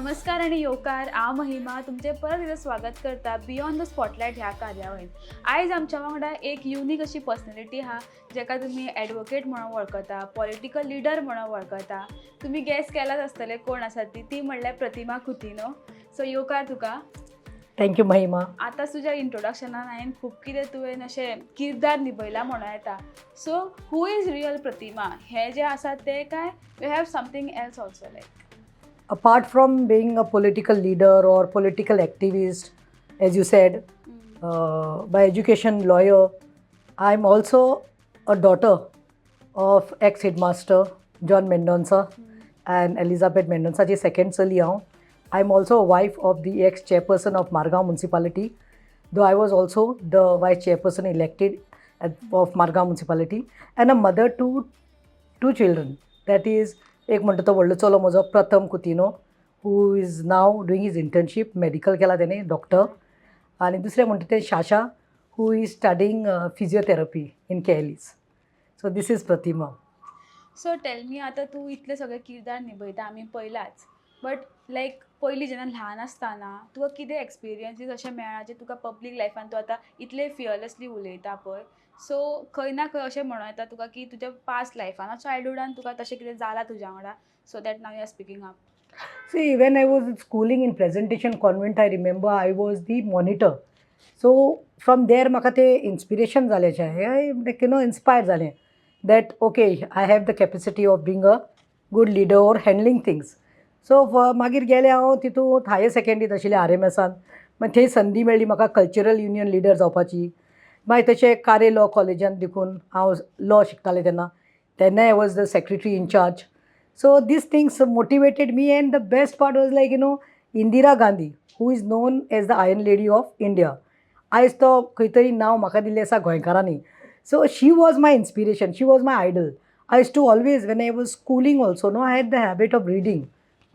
नमस्कार आनी येवकार. हांव महिमा, तुमचें परत एकदां स्वागत करता बियॉन्ड the spotlight ह्या कार्यावळीन. आयज आमच्या वांगडा एक युनीक अशी पर्सनॅलिटी आहा, जेका तुमी एडवोकेट म्हणून वळखता, पॉलिटिकल लिडर म्हणून वळखता. तुमी गेस केलाच आसतलें कोण आसा ती. ती म्हणल्यार प्रतिमा कुतिनो. सो येवकार तुका. Thank you महिमा. आतां तुज्या इंट्रोडक्शनान हांवें खूब कितें तुवें अशें किरदार निभयला म्हणूं येता. So who is real Pratima हें जें आसा तें काय you have something else also, like? Apart from being a political leader or political activist, as you said, by education lawyer, I'm also a daughter of ex headmaster John Mendonca and Elizabeth Mendonca ji second चली हांव. I'm also a wife of the ex chairperson of Margao Municipality, though I was also the vice chairperson elected of Margao Municipality, and a mother to two children. That is, एक म्हणटा तो व्हडलो चलो म्हजो प्रथम Coutinho, who is now doing his internship, medical केला तेणें, doctor. आनी दुसरें म्हणटा तें Sasha, who is studying physiotherapy in KLEs. So this is Pratima. So tell me, आतां तूं इतले सगळे किरदार निभयता आमी पयलाच, बट लायक पयलीं जेन्ना ल्हान आसतना तुका कितें एक्सपिरियन्सीस अशें मेळ्ळा जे तुका पब्लीक लायफान तूं आतां इतले फियरलेसली उलयता पळय? सो खंय ना खंय अशें म्हणूं येता तुका की तुज्या पास्ट लायफान, चायल्डहुडान तुका तशें कितें जालां तुज्या वांगडा, so that now you are speaking up? See, when I was schooling in Presentation Convent, I remember I was the monitor. So from there म्हाका ते इन्स्पिरेशन जालें, like inspire जालें that okay, I have the capacity of being a good leader or handling things. So मागीर गेलें हांव तितूंत, higher सेकेंडरीत आशिल्लें आरएमएसान. मागीर थंय संदी मेळ्ळी म्हाका कल्चरल युनियन लिडर जावपाची. मागीर तशें कारे लॉ कॉलेजान देखून हांव लॉ शिकतालें तेन्ना, तेन्नाय I was the secretary incharge. So these things motivated me, and the best part was like Indira Gandhi, who is known as the Iron Lady of India. आयज तो खंय तरी नांव म्हाका दिल्लें आसा गोंयकारांनी. So she was my inspiration, she was my idol. I used to always, when I was schooling also, no, I had the habit of reading.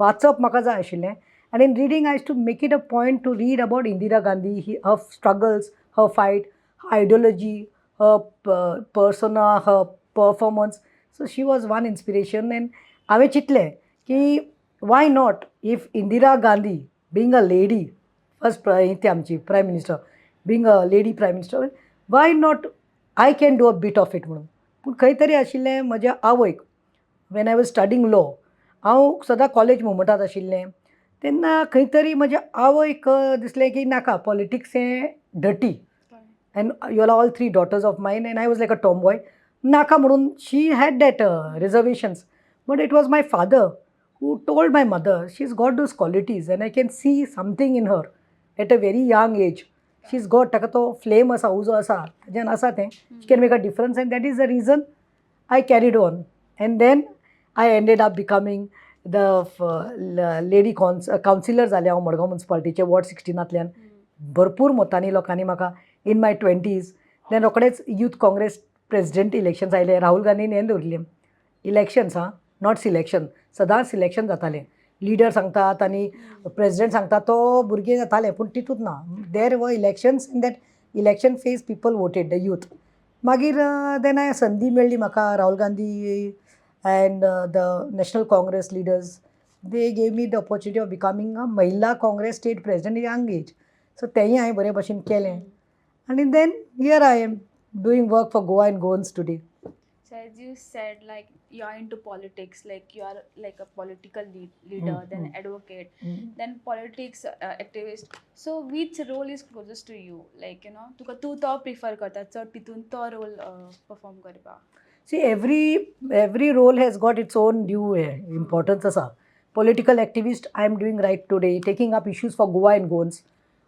वाचप म्हाका जाय आशिल्लें आनी in reading I used to make it a point to read about Indira Gandhi, he her struggles, her fight, ideology, her persona, her performance. So she was one inspiration and हांवें चिंतलें की why not, if Indira Gandhi being a lady first, ती आमची prime minister, being a lady prime minister, why not I can do a bit of it म्हणून. पूण खंय तरी आशिल्लें म्हज्या आवयक, when I was studying law, हांव सदां कॉलेज मुवमेंटात आशिल्लें तेन्ना खंय तरी म्हज्या आवयक दिसलें की नाका, पॉलिटिक्स हें dirty and you are all three daughters of mine and I was like a tomboy, नाका म्हणून she had that reservations. But it was my father who told my mother, "She's got those qualities and I can see something in her at a very young age. She's got, ताका तो flame आसा, उजो आसा, ताज्यान आसा तें, she can make a difference." And that is the reason I carried on and then I ended up becoming the lady councillor जालें हांव Madgaon मुन्सिपालिटीचे ward 16नांतल्यान. भरपूर मतांनी लोकांनी म्हाका इन माय ट्वेंटीज. देन रोखडेच यूथ काँग्रेस प्रेजिडेंट इलेक्शन्स आयले. राहुल गांधीन हें दवरिल्लें इलेक्शन्स, आं, not selection. सदांच सिलेक्शन जातालें, लिडर सांगतात आनी प्रेजिडेंट सांगता तो भुरगे जाताले, पूण तितूंत ना. There were elections. In that election phase people voted, the youth. मागीर then I संदी मेळ्ळी म्हाका, Rahul Gandhi and the National Congress leaders, they gave me the opportunity of becoming a Mahila Congress state president, young age. So तेंय हांवें बरे भशेन केलें आनी then here I am doing work for Goa and Goans today. So as you said, like, you are into politics, like you are like a political leader, then advocate, then politics activist. So which role is closest to you? Like तुका तूं तो prefer करता चड तितून तो role perform करपाक? See, every role has got its own due importance आसा. Political activist I am doing right today, taking up issues for Goa and Goans,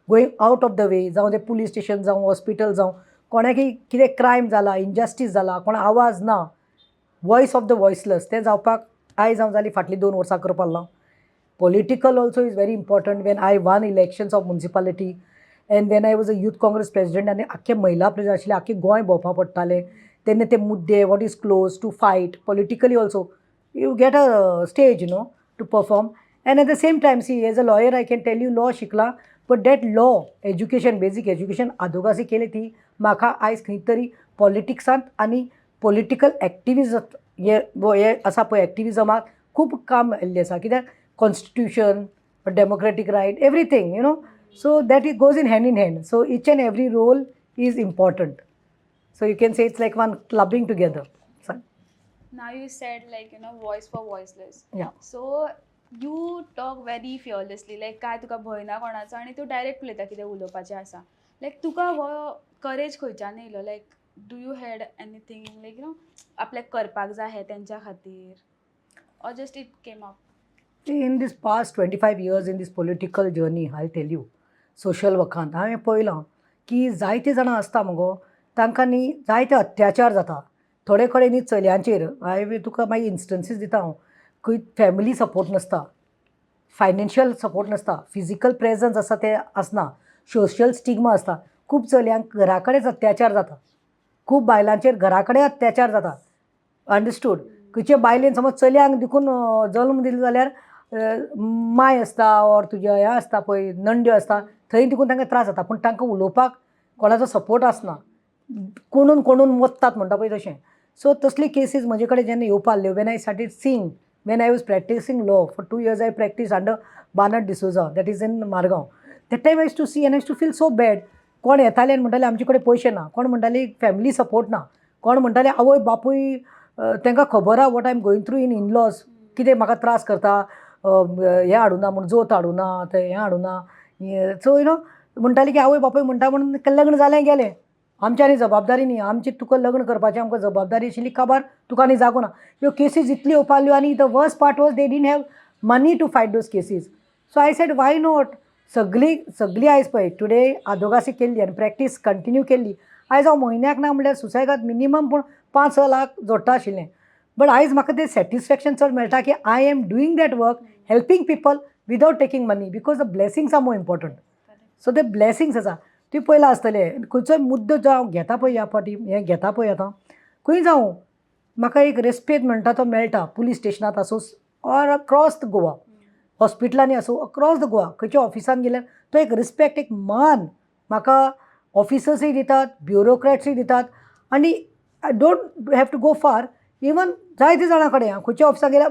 going out of the way, जावं तें police station जावं, hospital जावं, कोणाकय कितें crime जाला, injustice जाला, कोणा आवाज ना, वॉयस ऑफ the voiceless तें जावपाक आयज हांव जालीं फाटलीं 2 वर्सां करपाक लागलां. Political also is very important. When I won elections of municipality and when I was a Youth Congress president आनी आख्खे महिला प्रेजिडेंट आशिल्ले, आख्खे गोंय भोंवपा पडटालें तेन्ना ते मुद्दे, what is close to fight politically also, you get a stage to perform. And at the same time, see, as a lawyer I can tell you, law शिकला, but that law education, basic education आदोगासी केली ती म्हाका आयज खंय तरी पॉलिटिक्सांत आनी political एक्टिविजम हे हे आसा पळय, एक्टिविजमाक खूब काम आयिल्लें आसा. कित्याक constitution democratic right, everything. So that it goes in hand in hand. So each and every role is important. So you can say it's like one clubbing together. So, Now you said like voice for voiceless. Yeah. So you talk very fearlessly, like काय तुका भंय ना कोणाचो आनी तूं direct उलयता कितें उलोवपाचें आसा. लायक तुका हो करेज खंयच्यान येयलो? Like do you had anything like आपल्याक करपाक जाय हें तेंच्या खातीर, or just it came up? See, in this past 25 years in this political journey, I'll tell you, social वर्कांत हांवें पळयलां की जायते जाणां आसता मगो, तांकां न्ही जायते अत्याचार जाता थोडे कडेन न्ही चलयांचेर. हांवें तुका मागीर इन्स्टन्सीस दिता हांव. खंय फॅमिली सपोर्ट नासता, फायनान्शियल सपोर्ट नासता, फिजिकल प्रेजन्स आसा तें आसना, सोशल स्टिग्मा आसता. खूब चलयांक घरा कडेच अत्याचार जाता, खूब बायलांचेर घरा कडेन अत्याचार जाता, अंडरस्टूड? खंयचे बायलेन समज चलयांक देखून जल्म दिलो जाल्यार माय आसता ऑर तुज्या हें आसता पळय, नंड्यो आसता, थंय देखून तांकां त्रास जाता, पूण तांकां उलोवपाक कोणाचो सपोर्ट आसना. कोणून कोणून मोत्तात म्हणटा पळय तशें. सो तसली केसीस म्हजे कडेन जेन्ना येवपा लागल्यो, when I started seeing, when I was practicing law for 2 years, I practice under Bernard D'Souza, that is in Margao. That time I used to see and I used to feel so bad. कोण येताले आनी म्हणटाले आमचे कडेन पयशे ना, कोण म्हणटाले फॅमिली सपोर्ट ना, कोण म्हणटाले आवय बापूय तांकां खबर आहा what I am going through in in-laws, कितें म्हाका त्रास करता, हें हाडुना म्हूण, जोत हाडुना, तें हें हाडुना. सो you know म्हणटाले की आवय बापूय म्हणटा म्हणून लग्न जालें गेलें, आमची आनी जबाबदारी न्ही, आमची तुका लग्न करपाची आमकां जबाबदारी आशिल्ली काबार तुका आनी जागो ना. ह्यो केसीस इतल्यो येवपा लागल्यो आनी the worst part was they didn't have money to fight those cases. So I said, why not? सगळीं सगळीं आयज पळय, टुडे आदोगासी केल्ली आनी प्रॅक्टीस कंटिन्यू केल्ली, आयज हांव म्हयन्याक ना म्हणल्यार सुसेगाद मिनिमम पूण 5-6 लाख जोडटा आशिल्लें. बट आयज म्हाका तें सॅटिस्फॅक्शन चड मेळटा की I am doing that work, helping people without taking money, because the blessings are more important. So ते ब्लेसिंग्स आसा. तुवें पळयलां आसतलें, खंयचोय मुद्दो जो हांव घेता पळय, ह्या फावटी हें घेता पळय, आतां खंय जावं म्हाका एक रेस्पेद म्हणटा तो मेळटा. पुलीस स्टेशनांत आसूं ऑर अक्रॉस the Goa, हॉस्पिटलांनी आसूं, अक्रॉस the Goa खंयच्या ऑफिसान गेल्यार तो एक रिस्पेक्ट, एक मान म्हाका ऑफिसर्सूय दितात, ब्युरोक्रॅट्सूय दितात. आनी I don't have to go far, even जायते जाणां कडेन हांव खंयच्या ऑफिसाक गेल्यार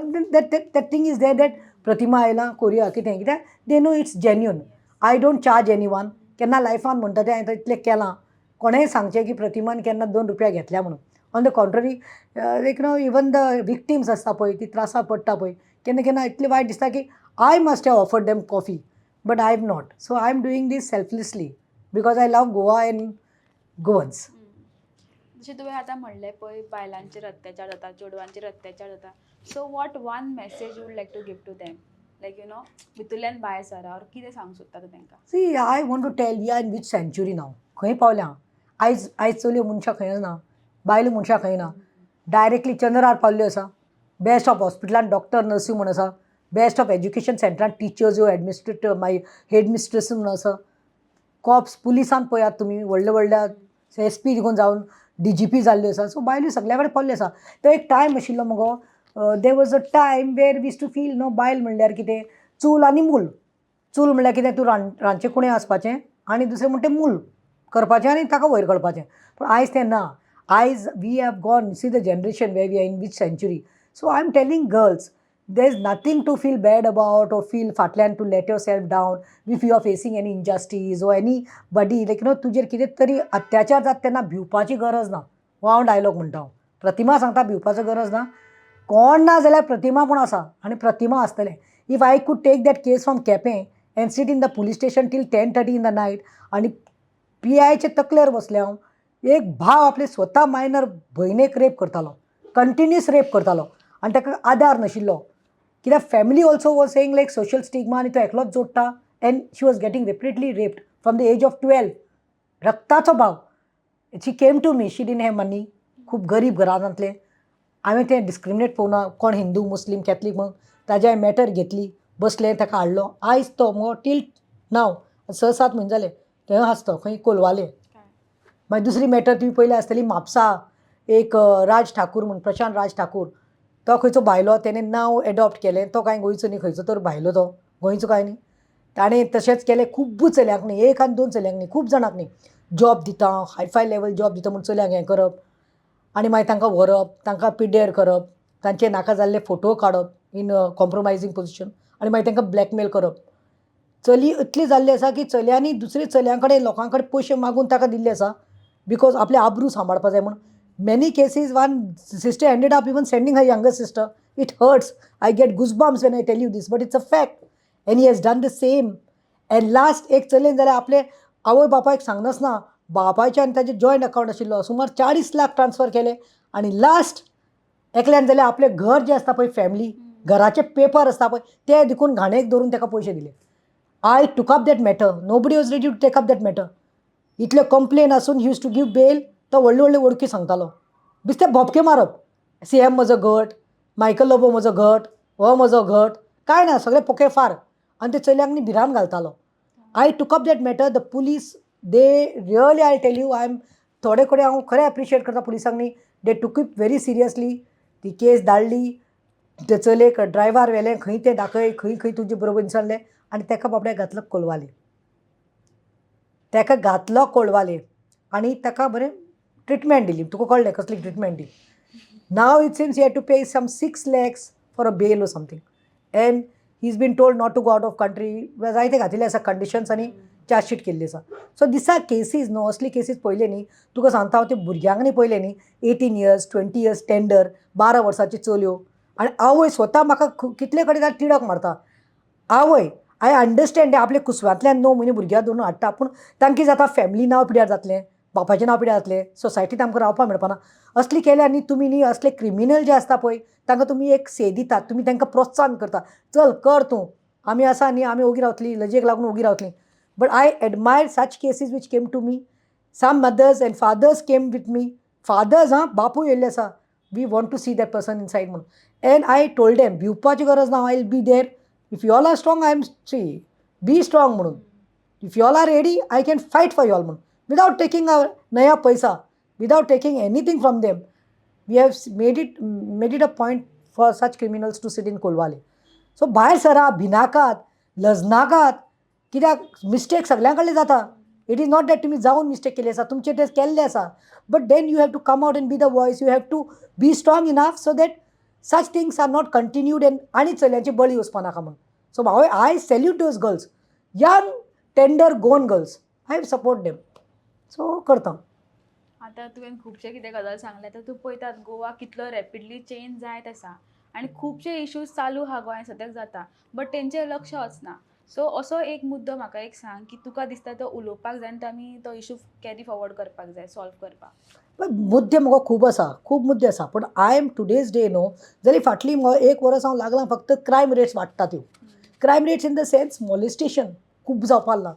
that thing is there, that प्रतिमा आयलां करुया कितें, कित्याक they know it's genuine. I don't charge anyone. केन्ना लायफान म्हणटा तें हांवें इतलें केलां, कोणेंय सांगचें की प्रतिमान केन्ना 2 रुपया घेतल्या म्हणून. On the contrary, like no, even the victims आसता पळय, ती त्रासा पडटा पळय, केन्ना केन्ना इतलें वायट दिसता की I must have offered them coffee, but I have not. So I am doing this selflessly because I love Goa and Goans. जशें तुवें आतां म्हणलें पळय, बायलांचेर अत्याचार जाता, चेडवांचेर अत्याचार जाता, so what one message would like to give to them, like भितूरल्यान भायर सरा ऑर कितें सांगूंक सोदता तूं तांकां? See, I want to tell you in which century now. खंय पावल्या आयज? आयज चलयो मनशां खंय ना, बायलो मनशां खंय ना, डायरेक्टली चंद्रार पावल्ल्यो आसा. बेस्ट ऑफ हॉस्पिटलान डॉक्टर नर्सी म्हूण आसा, बेस्ट ऑफ एज्युकेशन सेंटरान टिचर्स, एडमिनिस्ट्रेटर, मागीर हेड मिस्ट्रेस म्हूण आसा. कॉप्स पुलिसान पळयात तुमी, व्हडल्या व्हडल्या एस पी देखून जावन डीजीपी जाल्ल्यो आसा. सो बायलो सगल्या कडेन पावल्ल्यो आसा. तो एक टायम आशिल्लो मगो, there was a time where we used to feel, no, बायल म्हणल्यार कितें, चूल आनी मूल. चूल म्हणल्यार कितें, तूं रांदचे कुडींत वचपाचें आनी दुसरें म्हणटा तें मूल करपाचें आनी ताका वयर काडपाचें. पूण आयज तें ना. आयज we have gone, see the generation where we are, in which century. So I am telling girls, there is nothing to feel bad about or feel फाटल्यान to let yourself down if you are facing any injustice or anybody, like तुजेर कितें तरी अत्याचार जाता तेन्ना भिवपाची गरज ना. हो हांव डायलॉग म्हणटा. हांव प्रतिमा सांगता, भिवपाचो गरज ना. कोण ना जाल्यार प्रतिमा पूण आसा आनी प्रतिमा आसतलें. If I could take that case from Quepem and sit in the police station till 10:30 in the night आनी पी आयचे तकलेर बसलें हांव, एक भाव आपले स्वता मायनर भयणीक रेप करतालो, कंटिन्युअस रेप करतालो आनी ताका आदार नाशिल्लो, कित्याक family also was saying like social stigma आनी तो एकलोच जोडटा, and she was getting repeatedly raped from the age of 12. रक्ताचो भाव. She came to me, she didn't have money, खूब गरीब घरांतलें. हांवें तें डिस्क्रिमिनेट पळोवना, कोण हिंदू, मुस्लीम, कॅथलीक म्हणून. ताजें हांवें मॅटर घेतली, बसलें, ताका हाडलो. आयज तो मुगो टील नाव 6-7 म्हयने जाले थंय आसा तो, खंय कोलवाले. मागीर दुसरी मॅटर तुमी पळयल्या आसतली, म्हापसा एक राज ठाकूर म्हूण, प्रशांत राज ठाकूर, तो खंयचो भायलो, तेणें नांव एडॉप्ट केलें. तो कांय गोंयचो न्ही, खंयचो तर भायलो, तो गोंयचो कांय न्ही. ताणें तशेंच केलें खुब्ब चलयांक न्ही, एक आनी दोन चलयांक न्ही, खूब जाणांक न्ही. जॉब दिता, हायफाय लेवल जॉब दिता म्हूण चलयांक हें करप आनी मागीर तांकां व्हरप, तांकां पिड्ड्यार करप, तांचे नाका जाल्ले फोटो काडप इन कॉम्प्रोमायजींग पोजिशन आनी मागीर तांकां ब्लॅकमेल करप. चली इतली जाल्ली आसा की चलयांनी दुसरे चलयां कडेन, लोकां कडेन पयशे मागून ताका दिल्ले आसा, because आपले आबरू सांबाळपा जाय म्हूण. Many cases, one sister ended up even sending her younger sister. It hurts, I get goosebumps when I tell you this, but it's a fact, and he has done the same. And last एक चलयेन जाल्यार आपले आवय बापायक सांगनासना बापायचे आनी ताजे joint account आशिल्लो, सुमार 40 लाख ट्रान्सफर केले. आनी लास्ट एकल्यान जाल्यार आपलें घर जें आसता पळय, फॅमिली घराचे पेपर आसता पळय, ते देखून घाणेक दवरून ताका पयशे दिले. I took up that matter. Nobody was ready to take up that matter. इतल्यो कंप्लेन आसून used to give bail. तो व्हडल्यो व्हडल्यो वडक्यो सांगतालो, बेश्टे भोपके मारप, सीएम म्हजो घट, मायकल लोबो म्हजो घट, हो म्हजो घट. कांय ना, सगळे पोके फार. आनी ते चलयांक न्ही भिरांत घालतालो. I took up that matter. The police, they really, I tell you, I am थोडे कडेन हांव खरें एप्रिशिएट करता पुलिसांक न्ही. They took it very seriously. ती केस धाडली, ते चलयेक ड्रायव्हार व्हेलें, खंय तें दाखय, खंय खंय तुजे बरोबर विचारलें आनी ताका बाबड्याक घातलो कोलवाले. ताका घातलो कोलवाले आनी ताका बरें ट्रिटमेंट दिली. तुका कळ्ळें कसली treatment the. Now it seems he had to pay some 6 lakhs for a bail or something, and he is been told not to go out of country. जायते घातिल्ले आसा कंडिशन्स आनी चार्जशीट केल्ली आसा. सो these are cases न्हू, असली cases पळयले न्ही, तुका सांगता हांव, ते भुरग्यांक न्ही पळयले न्ही, 18 years, 20 years tender, 12 वर्साच्यो चलयो आनी आवय स्वता म्हाका कितले कडेन जाल्यार तिडक मारता आवय. I understand, आपल्या कुसव्यांतल्यान 9 म्हयने भुरग्याक धरून हाडटा, पूण तांकां जाता फॅमिली नांव पिड्यार जातलें, बापायचें नांव पिड्यार जातलें, सोसायटींत आमकां रावपाक मेळपाना. असली केल्यार न्ही तुमी न्ही, असले क्रिमिनल जे आसता पळय, तांकां तुमी एक से दितात, तुमी तांकां प्रोत्साहन करता, चल कर तूं, आमी आसा न्ही, आमी ओगी रावतली, लजेक लागून ओगी रावतली. But I admire such cases which came to me. Some mothers and fathers came with me. Fathers, हां, बापूय येयल्ले आसा, we want to see that person inside म्हणून. And I told them, भिवपाची गरज ना, I will be there. If you all are strong, I am, see, be strong म्हणून. If you all are ready, I can fight for you all म्हणून. Without taking अ नया पैसा, without taking anything from them, we have made it a point for such criminals to sit in Colvale. So भायर सरा, भिनाकात, लजनाकात. कित्याक mistake सगळ्यां कडले जाता. It is not that तुमी जावन मिस्टेक केली आसा, तुमचे ते केल्ले आसा, but then you have to come out and be the voice. You have to be strong enough so that such things are not continued and आनी चलयांचे बळी वचपा नाका म्हूण. सो हांव, I salute those girls, young, tender, grown girls. I support them. So करता. आतां तुवें खुबशे कितें गजाल सांगले. आतां तूं पळयतात गोवा कितलो रॅपिडली चेंज जायत आसा आनी खुबशे इश्यूज चालू आहा गोंयांत सद्याक जाता, बट तेंचेर लक्ष वचना. सो असो एक मुद्दो म्हाका एक सांग की तुका दिसता तो उलोवपाक जाय आनी तो आमी तो इशू कॅरी फॉरवर्ड करपाक जाय, सॉल्व करपाक. पण मुद्दे मुगो खूब आसा, खूब मुद्दे आसा, पूण I am today's day न्हू, जाल्यार फाटलीं मुगो एक वर्स हांव लागलां फक्त क्रायम रेट्स वाडटा त्यो. Crime rates in the sense molestation खूब जावपाक लागलां.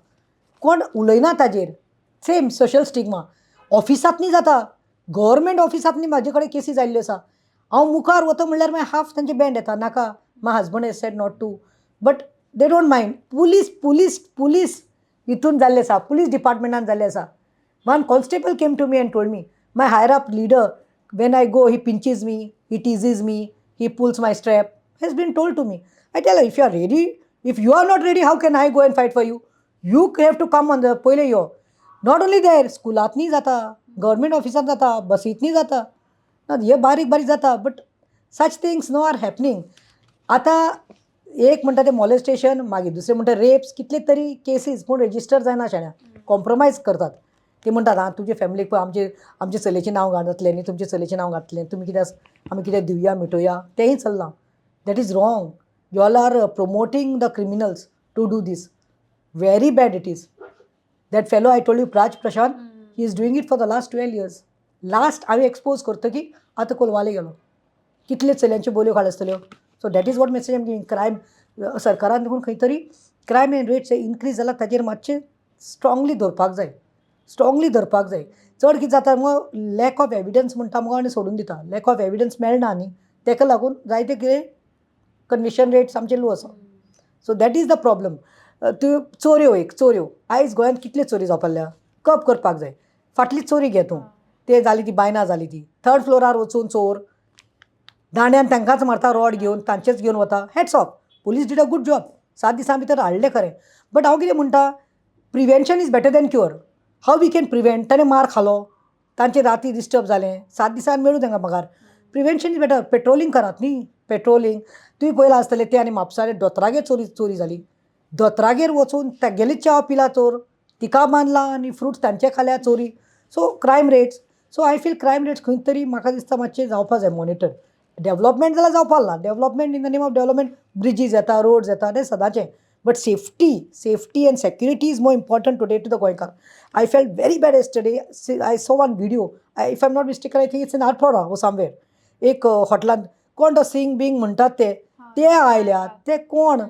कोण उलयना ताजेर. सेम सोशल स्टिग्मा ऑफिसांतनी जाता, गव्हर्मेंट ऑफिसांतनी म्हाजे कडेन केसीस आयिल्ल्यो आसा. हांव मुखार वता म्हणल्यार मागीर हाफ तांचे बँड येता, नाका, my husband has said not to, but they don't mind. Police, police, police हितून जाल्ले आसा, पुलीस डिपार्टमेंटान जाल्ले आसा. One constable came to me and told me, my higher up leader, when I go, he pinches me, he teases me, he pulls my strap, has been told to me. I tell, if you are ready, if you are not ready, how can I go and fight for you? You have to come on the पयले यो. Not only there, स्कुलांतनी जाता, government ऑफिसांत जाता, बसींतनी जाता. ना, हे बारीक बारीक जाता, but such things no are happening. आतां एक म्हणटा ते मॉलेस्टेशन, मागीर दुसरें म्हणटा रेप्स. कितले तरी केसीस पूण रेजिस्टर जायना शाण्या. कॉम्प्रोमायज करतात. ते म्हणटात, आं, तुजे फॅमिलीक पळय, आमचे आमचे चलयेचें नांव घातलें न्ही, तुमचे चलयेचें नांव घातलें, तुमी कित्याक, आमी कितें दिवया, मिटोवया. तेंय चल्लां. That is wrong. You all are promoting the criminals to do this. Very bad it is. That fellow I told you, Praj Prashant, he is doing it for the last 12 years. Last हांवें expose करतकीर आतां कोलवाले गेलो. कितले चलयांच्यो बोलयो काड आसतल्यो. So that is what message am giving. Crime सरकारान देखून खंय तरी क्रायम एंड रेट्स इनक्रीज जाला, ताजेर मातशें स्ट्रांगली धरपाक जाय, स्ट्रांगली धरपाक जाय. चड कितें जाता मुगो, लॅक ऑफ एविडन्स म्हणटा मुगो आनी सोडून दिता. लॅक ऑफ एविडन्स मेळना न्ही, ताका लागून जायते कितें कन्विक्शन रेट्स आमचे लो आसा. So that is the problem. त्यो चोरयो, एक चोरयो, आयज गोंयांत कितल्यो चोरी जावपाक लागल्या, कप करपाक जाय. फाटली चोरी घे तूं, ते जाली ती बायना जाली ती, थर्ड फ्लोरार वचून चोर दांड्यान तांकांच मारता, रॉड घेवन तांचेच घेवन वता. Hats off, police did a good job. 7 दिसां भितर हाडलें खरें, बट हांव कितें म्हणटा, prevention is better than cure. How we can prevent? ताणें मार खालो, तांचे राती डिस्टर्ब जालें, 7 दिसान मेळूं तांकां पगार. Prevention is better. Patrolling करात न्ही, पेट्रोलिंग. तुवें पळयलां आसतलें, ते आनी म्हापसा दोतोरागेर चोरी चोरी जाली. दोतोरागेर वचून तेगेली च्या पिला चोर, तिका बांदला आनी फ्रुट्स तांचे खाल्या चोरी. So crime rates, so I feel crime rates खंय तरी म्हाका दिसता मातशें जावपा जाय मॉनिटर. डेवलपमेंट जाल्यार जावपाक ना, development in the name of development, bridges येता, रोड्स येता, तें सदांचें, but safety and security is more important today to the गोंयकार. I felt very bad yesterday. I saw one video, if I am not mistaken, I think it's in Arpora or somewhere, एक हॉटेलांत कोण तो सिंग बींग म्हणटात ते ते आयल्यात, ते कोण?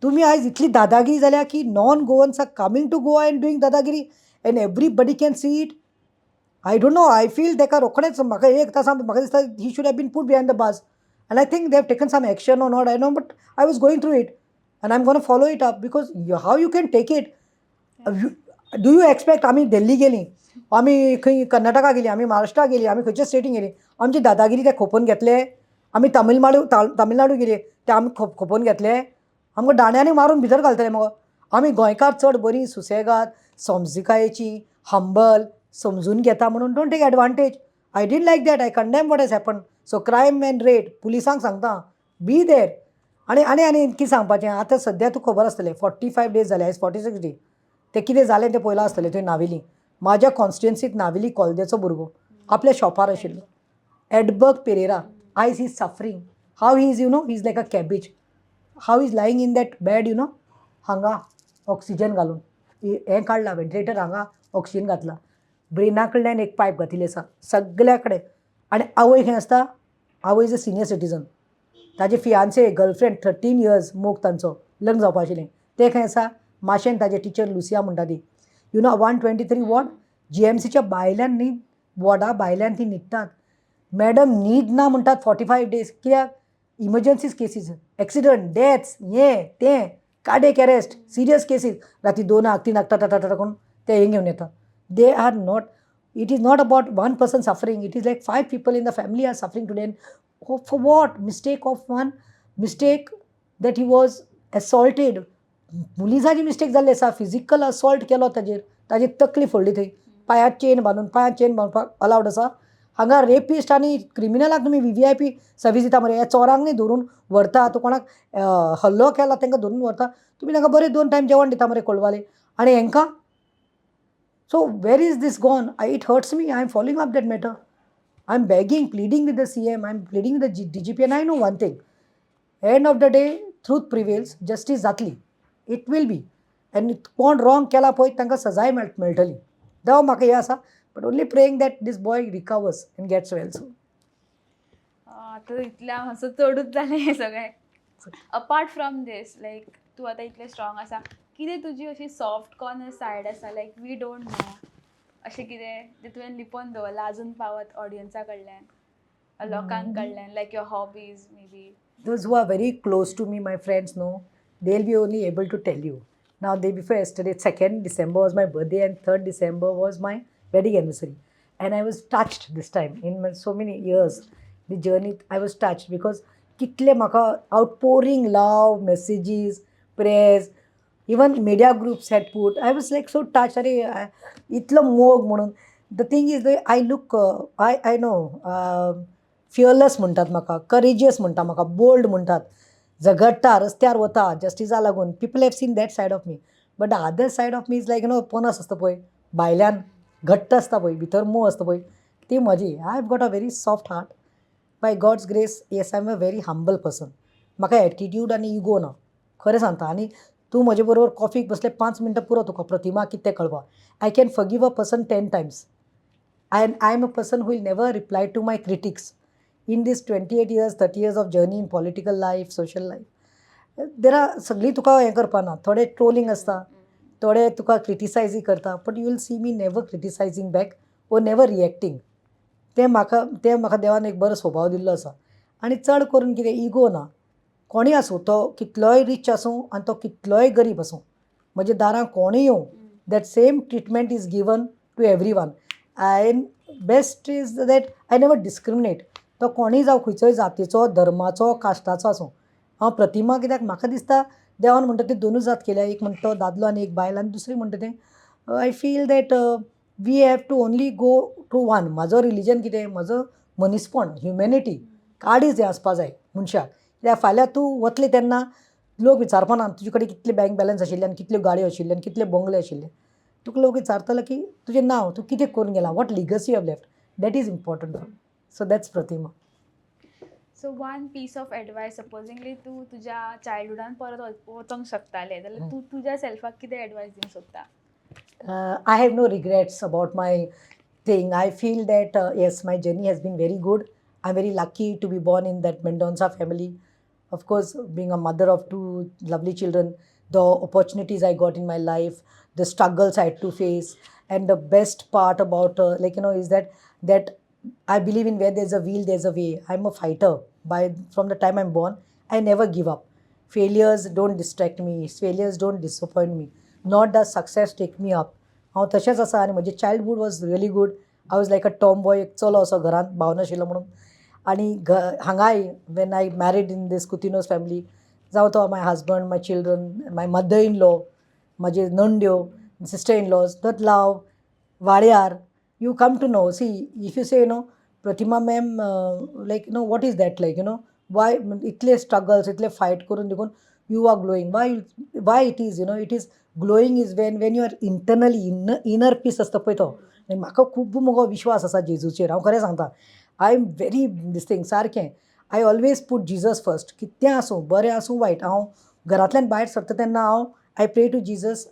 तुमी आयज इतली दादागिरी जाल्या की non Goans are coming to Goa and doing दादागिरी and everybody can see it. I don't know, I feel ताका रोखडेंच, म्हाका एक तासा म्हाका दिसता he should have been put behind the bars and I think they have taken some action or not, I know, but I was going through it and I am gonna follow it up because how you can take it? Do you expect आमी दिल्ली गेलीं, आमी खंय कर्नाटका गेलीं, आमी महाराष्ट्रा गेलीं, आमी खंयच्या स्टेटीन गेलीं, आमची दादागिरी ते खोपोवन घेतले? आमी तमिळनाडू तमिळनाडू गेली, ते आमी खोपोवन घेतले? आमकां दांड्यांनी मारून भितर घालतले मगो. आमी गोंयकार चड बरीं, सुसेगाद, समजिकायेची, हंबल, समजून घेता म्हणून don't take advantage. I didn't like that. I condemn what has happen. So crime and rate, पुलिसांक सांगता, बी there. आनी कितें सांगपाचें, आतां सद्या तुका खबर आसतलें, 45 डेज जाले, आयज 46 डे. तें कितें जालें तें पळयलां आसतलें तुवें. नावेली, म्हाज्या कॉन्स्टिट्युएन्सीत नावेली कॉलेजाचो भुरगो आपल्या शॉपार आशिल्लो, एडबर्ग पेरेरा. आयज he suffering. How he is, he is like a cabbage, how is lying in that bed. हांगा ऑक्सिजन घालून हें काडलां, व्हेंटिलेटर, हांगा ऑक्सिजन घातला, ब्रेना कडल्यान एक पायप घातिल्ली आसा सगल्या कडेन. आनी आवय खंय आसता? आवय is a senior citizen. ताजे फियान्से, गर्लफ्रेंड, 13 इयर्स मोग तांचो, लग्न जावपा आशिल्लें, तें खंय आसा? माशेन. ताजे टिचर लुसिया म्हणटा ती, 123 वॉर्ड, जीएमसीच्या भायल्यान न्ही, वॉर्डा भायल्यान ती न्हिदतात. मॅडम, न्हीद ना म्हणटात 45 डेज. कित्याक? इमर्जन्सीज केसीस, एक्सिडंट, डेथ्स, हें तें, कार्डियक अरेस्ट, सिरियस केसीस, राती 2क 3क टाटा टाटा करून ते हें घेवन येता. They are not, it is not about one person suffering, it is like five people in the family are suffering today. For what? Mistake of one mistake, that he was assaulted. पुलिसांची mistake जाल्ली आसा. Physical assault केलो ताजेर, ताजी तकली फोडली थंय. पांयाक chain बांदून, पांयाक चेन बांदपाक अलावड आसा? हांगा रेपिस्ट आनी क्रिमिनलाक तुमी व्हीव्हीआयपी सर्वीस दिता मरे. ह्या चोरांक न्ही धरून व्हरता, तूं कोणाक हल्लो केला तांकां धरून व्हरता तुमी, तांकां बरें दोन टायम जेवण दिता मरे कोलवाले, आनी हेंकां? So where is this gone? It hurts me. I am following up that matter. I am begging, pleading with the CM, I am pleading with the DGP. And I know one thing, end of the day truth prevails, justice जातली, it will be. And कोण wrong केला पळय, तांकां सजाय मेळटली. देवा म्हाका हें आसा, but only praying that this boy recovers and gets well soon. आतां इतल्या मातसो चडूच जालें हें सगळें. अपार्ट फ्रॉम these, लायक तूं आतां इतलें स्ट्रॉंग आसा, कितें तुजी अशी सॉफ्ट कॉर्नर सायड आसा, लायक we don't know, अशें कितें जें तुवें लिपोवन दवरलां अजून पावत ऑडियन्सा कडल्यान, लोकां कडल्यान, like your hobbies maybe? Those who are very close to me, my friends know, they'll be only able to tell you. Now, day before yesterday, 2nd December was my birthday and 3rd December was my wedding anniversary. And I was touched this time in my so many years. The journey, I was touched because कितले म्हाका outpouring love, messages, prayers, even media groups had put. I was like so touched. अरे, इतलो मोग म्हणून. The thing is, I look, I know, fearless म्हणटात म्हाका, courageous म्हणटा म्हाका, बोल्ड म्हणटात, झगडटा, रस्त्यार वता जस्टिसा लागून. People have seen that side of me, but the other side of me is like पनस आसता पळय, भायल्यान घट्ट आसता पळय, भितर मोव आसता पळय, ती म्हजी. I have got a very soft heart by God's grace. Yes, I am a very humble person. म्हाका एटिट्यूड आनी इगो ना, खरें सांगता. आनी तूं म्हजे बरोबर कॉफीक बसले, 5 मिनटां पुरो तुका प्रतिमा कितें तें कळपाक. I can forgive a person 10 times and I am a person who will never reply to my critics. In this 28 years, 30 years of journey in political life, social life, there are सगळीं तुका हें करपा ना. थोडे trolling आसता, थोडे तुका क्रिटिसायजय करता, but you will see me never criticizing back or never reacting. तें म्हाका देवान एक बरो स्वभाव दिल्लो आसा. आनी चड करून कितें, इगो ना. कोणूय आसूं, तो कितलोय रीच आसूं आनी तो कितलोय गरीब आसूं, म्हज्या दारां कोणूय येवं, that same treatment is given to everyone. And best is that I never discriminate. तो कोणूय जावं, खंयचोय जातीचो, धर्माचो, कास्टाचो आसूं. हांव प्रतिमा कित्याक म्हाका दिसता देवान म्हणटा ती दोनूच जात केल्या, एक म्हणटा तो दादलो आनी एक बायल, आनी दुसरी म्हणटा तें I feel that we have to only go to one. म्हाजो रिलीजन कितें, म्हजो मनीसपण, ह्युमॅनिटी, काळीज हें आसपा जाय मनशाक. कित्याक फाल्यां तूं वतलें तेन्ना लोक विचारपा ना तुजे कडेन कितले बँक बॅलन्स आशिल्ले आनी कितल्यो गाडयो आशिल्ले आनी कितले बंगले आशिल्ले. तुका लोक विचारतले की तुजें नांव, तूं कितें करून गेला, what legacy have left, that is important for. So that's Pratima. So one piece of advice, supposingly तूं तुज्या चायल्डहुडान परत वचोंक शकतालें जाल्यार तूं तुज्या सेल्फाक कितें एडवायस दिवंक सोदता? I have no regrets about my thing. I feel that, yes, my journey has been very good. I'm very lucky to be born in that Mendonça family. Of course, being a mother of two lovely children, the opportunities I got in my life, the struggles I had to face, and the best part about like is that I believe in where there's a will, there's a way. I'm a fighter. By from the time I'm born, I never give up. Failures don't distract me. Failures don't disappoint me. Not does success take me up. हांव तशेंच आसा आनी म्हजें childhood was really good. I was like a tomboy, एक चलो असो घरांत, भाव नाशिल्लो म्हणून. आनी घ हांगाय when I married in this Cutino's family, जावं तो my husband, my children, my mother in law, म्हजे नंड्यो, sister in laws, that love वाड्यार you come to know. See, if you say, Pratima ma'am, like, what is that like, why इतले struggles, इतले fight करून देखून you are glowing. Why it is, it is glowing is when you are internally inner peace आसता पळय तो. आनी म्हाका खूब मुगो विश्वास आसा जेजूचेर. हांव खरें सांगता, I am very this thing सारकें. I always put Jesus first. कितें आसूं, बरें आसूं, वायट, हांव घरांतल्यान भायर सरता तेन्ना हांव I pray to Jesus.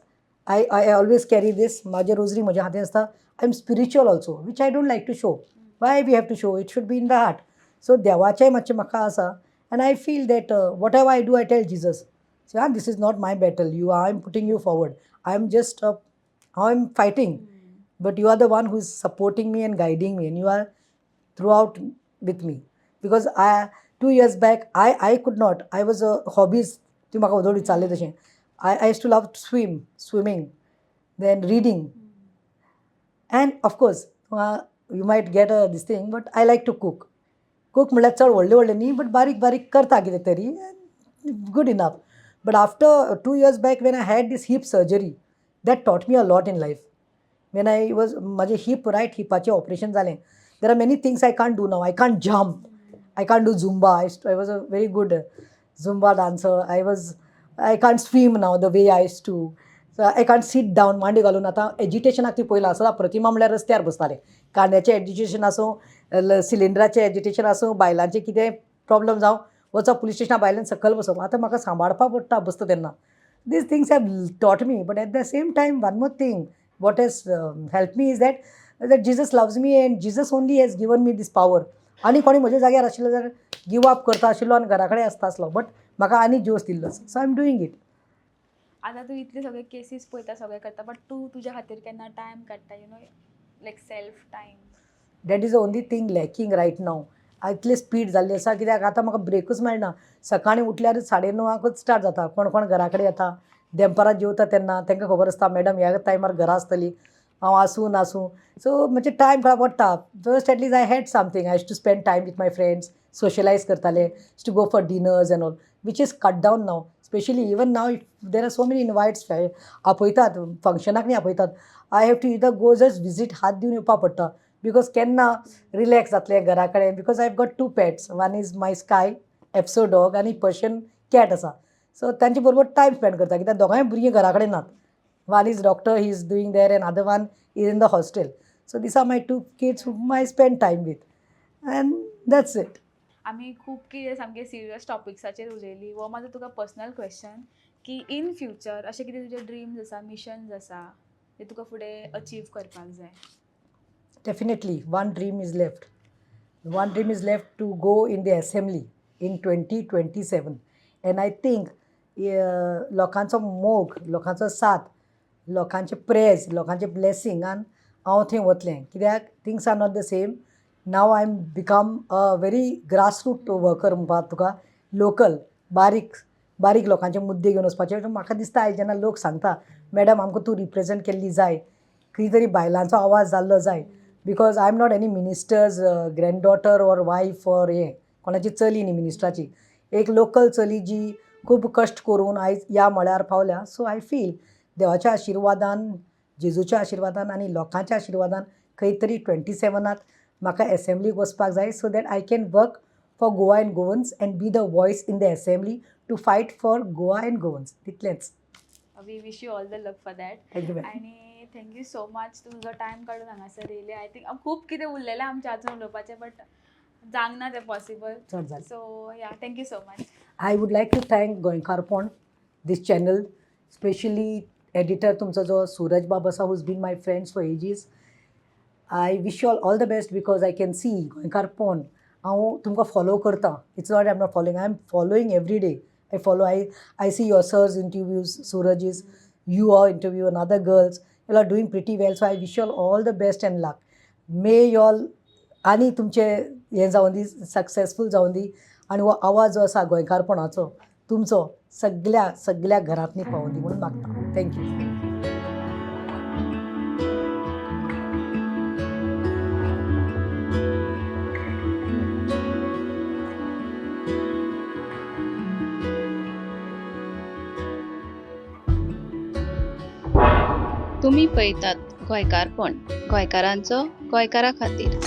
I always carry this, म्हाजें रोजरी म्हज्या हातीन आसता. I am spiritual also, which I don't like to show. Why we have to show? It should be in the heart. So देवाचेंय मातशें म्हाका आसा and I feel that whatever I do, I tell Jesus, ah, this is not my battle. You, I am putting you forward. I am just, I am fighting, but you are the one who is supporting me and guiding me, and you are throughout with me. Because I 2 years back I could not, I was a hobbies, तुवें म्हाका वदोळ विचारलें तशें, I used to love swimming, then reading, and of course you might get a this thing, but I like to cook. Cook म्हणल्यार चड व्हडलें व्हडलें न्ही, but बारीक बारीक करता कितें तरी, good enough. But after 2 years back, when I had this hip surgery, that taught me a lot in life. When I was, म्हाजें हिप, रायट हिपाचें ऑपरेशन जालें, there are many things I can't do now. I can't jump, I can't do Zumba. I was a very good Zumba dancer. I can't swim now the way I used to. So I can't sit down मांडी घालून. आतां एजिटेशनाक ती पयलां सदां प्रतिमा म्हणल्यार रस्त्यार बसतालें. कांद्याचें agitation आसूं, सिलिंडराचें एजिटेशन आसूं, बायलांचें कितें प्रॉब्लम जावं, वचप पुलीस स्टेशना, बायलांक सकयल बसप. आतां म्हाका सांबाळपाक पडटा बसता तेन्ना. These things have taught me. But at the same time, one more thing what has helped me is that Jesus loves me and Jesus only has given me this power. आनी कोणी म्हज्या जाग्यार आशिल्लो जाल्यार गिव अप करता आशिल्लो आनी घरा कडेन आसता आसलो, बट म्हाका आनी जोश दिल्लो. So I am doing it. आतां तूं इतले सगळे केसीस पळयता, सगळें करता, बट तूं तुज्या खातीर केन्ना टायम काडटा, like self time? That is the only thing lacking right now. इतली स्पीड जाल्ली आसा, कित्याक आतां म्हाका ब्रेकूच मेळना. सकाळीं उठल्यार साडे णवांकूच स्टार्ट जाता. कोण कोण घरा कडेन येता, देमपरां जेवता तेन्ना तांकां खबर आसता मॅडम ह्या टायमार घरा आसतली, हांव आसूं नासूं. सो मातशें टायम काडपा पडटा. Just at least I had something, I to spend time with my friends, socialize करताले, to go for dinners and all, which is cut down now. Specially even now there are so many invites, आपयतात फंक्शनाक न्ही आपयतात. I have to either go, just visit, हात दिवन येवपा पडटा, because केन्ना relax जातलें घरा कडेन, because I have got two pets. One is my Sky Apso dog आनी पर्शियन कॅट आसा. सो तांचे बरोबर टायम स्पेंड करता, कित्याक दोगांय भुरगीं घरा कडेन नात. One is doctor, he is doing there, and other one is in the hostel. So these are my two kids whom I spend time with, and that's it. आमी खूब कितें सामकें सिरियस टॉपिक्साचेर उलयली. हो म्हाजो तुका पर्सनल क्वेश्चन की in future अशें कितें तुजें ड्रीम्स आसा, मिशन्स आसा, ते तुका फुडें अचीव करपाक जाय? Definitely, one dream is left. One dream is left to go in the assembly in 2027. And I think लोकांचो मोग, लोकांचो साथ, लोकांचे प्रेयर्स, लोकांचे ब्लेसिंगान हांव थंय वतलें, कित्याक things are not the same now. I am become a very grassroot worker म्हणपाक तुका, लोकल, बारीक बारीक लोकांचे मुद्दे घेवन वचपाचे. म्हाका दिसता आयज जेन्ना लोक सांगता, मॅडम, आमकां तूं रिप्रेजेंट केल्ली जाय, खंय तरी बायलांचो आवाज जाल्लो जाय, because I am not any minister's granddaughter or wife or हें कोणाची चली न्ही मिनिस्टराची, एक लोकल चली जी खूब कश्ट करून आयज ह्या मळार पावल्या. सो I feel देवाच्या आशिर्वादान, जेजूच्या आशिर्वादान आनी लोकांच्या आशिर्वादान खंय तरी ट्वेंटी सेवनात म्हाका एसेंब्लीक वचपाक जाय, so that I can work for Goa and Goans and be the voice in the assembly. to fight for Goa and Goans. तितलेंच. We wish you all the luck for that. Thank you ma'am. आणि thank you so much, तुजो time काडून हांगासर येयले. I think खूब कितें उरलेलें आमचें आजून उलोवपाचें, बट जावंक ना तें पॉसिबल. चड जालें. So yeah, thank you so much. I would like to thank Goenkarponn, this channel, specially editor तुमचो जो सूरज बाब आसा, who's been my friends for ages. I wish you all the best because I can see Goenkarponn, हांव तुमकां follow करता. It's not I am not following, I am following every day. I follow, I see your sir's interviews, Suraj's, you are interview and other girls. You are doing pretty well, so I wish you all the best and luck. May you all आनी तुमचे हें जावं दी, successful जावं दी आनी हो आवाज जो आसा गोंयकारपणाचो तुमचो सगल्या सगल्या घरांतनी पावूं दी म्हणून मागता. Thank you. तुम्ही पळयतात गोंयकारपण, गोंयकारांचो गोंयकारा खातीर.